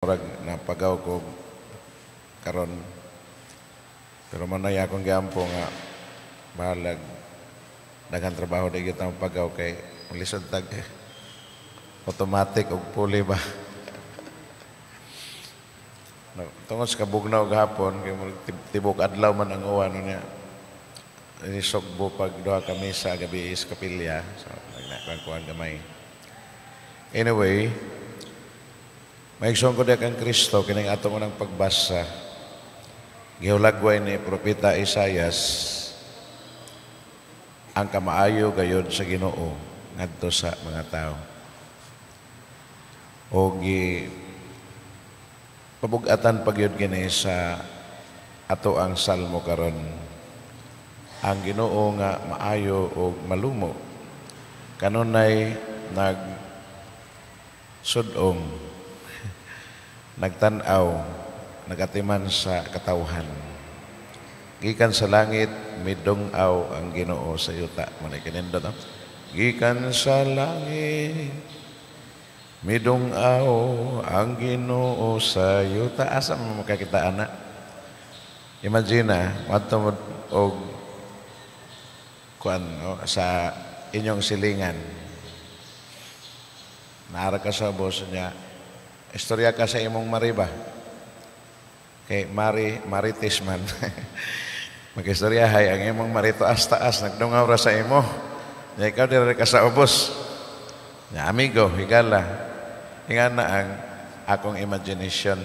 Murag napagaw ko karon, pero manay akong giampo nga bahalag daghan trabaho, di kita mapagaw kay lisod tag automatic og puli ba. No, tungod sa kabugnaw gahapon kay murag tibok adlaw man ang uwan niya, nisugbo pag duha ka misa gabi sa kapilya, so nagnakuan gamay. Anyway, maigsoon ko diha kang Kristo, kining atong unang pagbasa, gihulagway ni Propeta Isayas ang kamaayo gayod sa Ginoo ngadto sa mga tao. O gi pabug-atan pagyud kini sa ato ang salmo karon. Ang Ginoo nga maayo og malumo, kanunay nag sud-ong, nagtan-aw, nagatiman sa katawhan. Gikan sa langit, midungaw ang Ginoo sa yuta. Manay kinindot, no? Gikan sa langit, midungaw ang Ginoo sa yuta. Asa mo makakita ana? Imagine na, mo og kuan, no, sa inyong silingan. Naara ka sa boss niya, istorya ka sa imong mariba. Kay Mari, Marites man. Mag-istorya hay, ang imong marito taas-taas, nagdungaw ra sa imo. Nya ikaw diri ka sa ubos. Nya amigo, higala. Ingana ang akong imagination.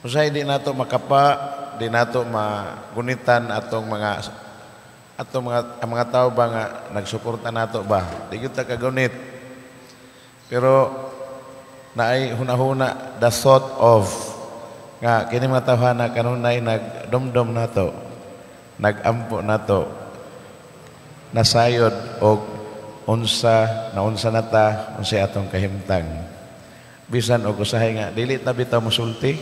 Usahay di nato makapa, di nato magunitan atong mga ang mga tao ba nga nagsuporta nato ba? Di gyud ta kagunit. Pero naay hunahuna, the thought of nga kini mga tawhana kanunay nagdumdum nato, nagampo nato, nasayod og unsa naunsa nata, unsay atong kahimtang. Bisan og usahay nga dili ta bitaw mosulti.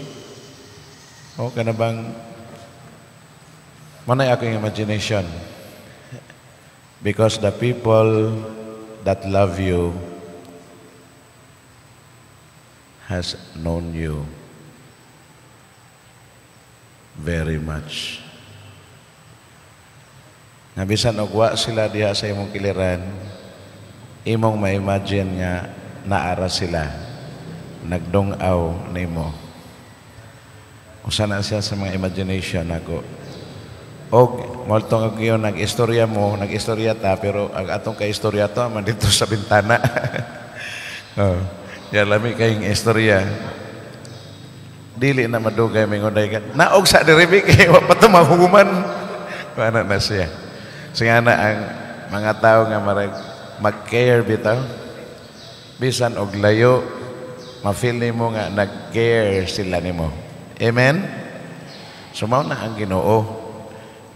O kana bang manay akong imagination. Because the people that love you has known you very much. Nga bisan og wa sila diha sa imong kiliran, imong ma-imagine nga naara sila, nagdungaw nimo. Usa na siya sa mga imagination nako. Og mao tong og iyon nag-istorya mo, nag-istorya ta, pero ang atong kaistorya to man dito sa bintana. Oh. Ya lami kayong istorya. Dili na madugay mingon ka. Naog sa diri kay wa pa to mahuman. Ana na siya. Sige na ang mga tao nga marag mag-care bitaw. Bisan og layo, ma-feel nimo nga nag-care sila nimo. Amen? So mao na ang Ginoo.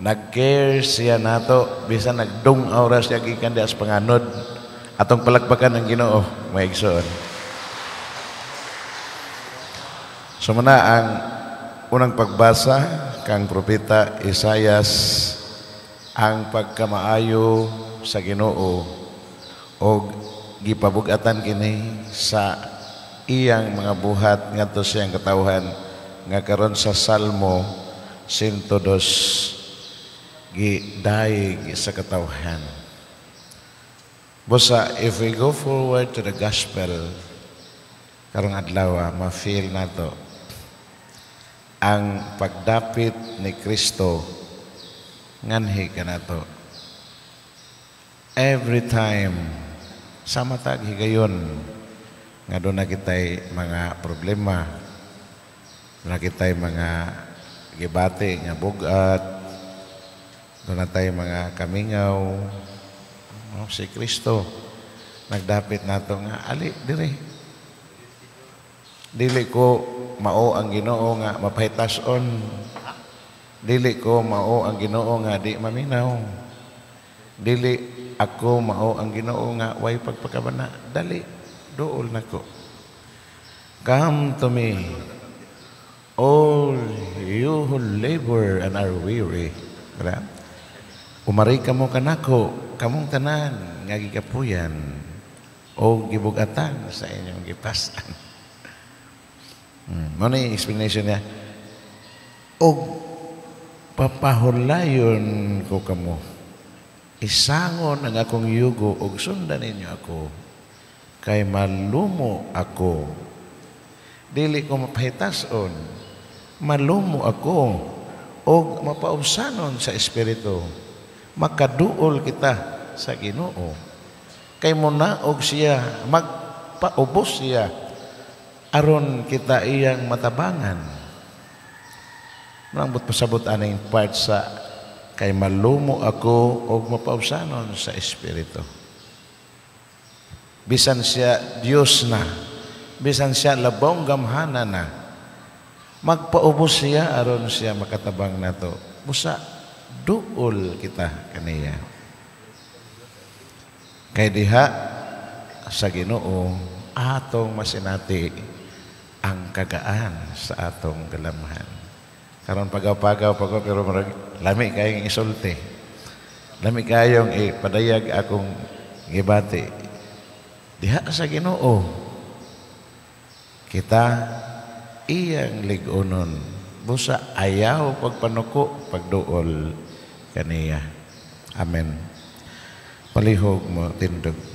Nag-care siya nato bisan nagdung-aw ra siya gikan diha sa panganod. Atong palakpakan ang Ginoo, mga igsoon. So muna ang unang pagbasa kang Propeta Isayas, ang pagkamaayo sa Ginoo og gipabug-atan kini sa iyang mga buhat ngadto sa iyang katawhan nga karon sa Salmo 102 gidayeg sa katawhan. Busa if we go forward to the gospel karong adlaw, ma-feel nato ang pagdapit ni Kristo nganhi kanato. Every time sa matag higayon nga doon na kitay mga problema, doon na kitay mga gibati nga bugat, doon na tayo mga kamingaw, no, si Kristo nagdapit nato nga ali diri. Dili ko mao ang Ginoo nga mapahitason. Dili ko mao ang Ginoo nga di maminaw. Dili ako mao ang Ginoo nga way pagpakabana. Dali, duol nako. Come to me, all you who labor and are weary. Diba? Umari kamo kanako, kamong tanan nga gikapuyan o gibugatan sa inyong gipasan. Mao na yung explanation niya. Og papahulayon ko kamo. Isangon ang akong yugo og sundan ninyo ako. Kay malumo ako. Dili ko mapahitason. Malumo ako og mapaubsanon sa espiritu. Makaduol kita sa Ginoo. Kay munaog siya, magpaubos siya aron kita iyang matabangan. Nang pasabot aning part sa kay malumo ako og mapaubsanon sa espiritu. Bisan siya Dios na, bisan siya labong gamhana na, magpaubos siya aron siya makatabang nato. Busa duol kita kaniya. Kay diha sa Ginoo atong masinati ang kagaan sa atong galamhan. Karon pagaw-pagaw pa ko, pero murag lami kayong isulti. Lami kayong ipadayag akong gibati. Diha sa Ginoo kita iyang lig-onon. Busa ayaw pagpanuko, pagduol kaniya. Amen. Palihog mo tindog.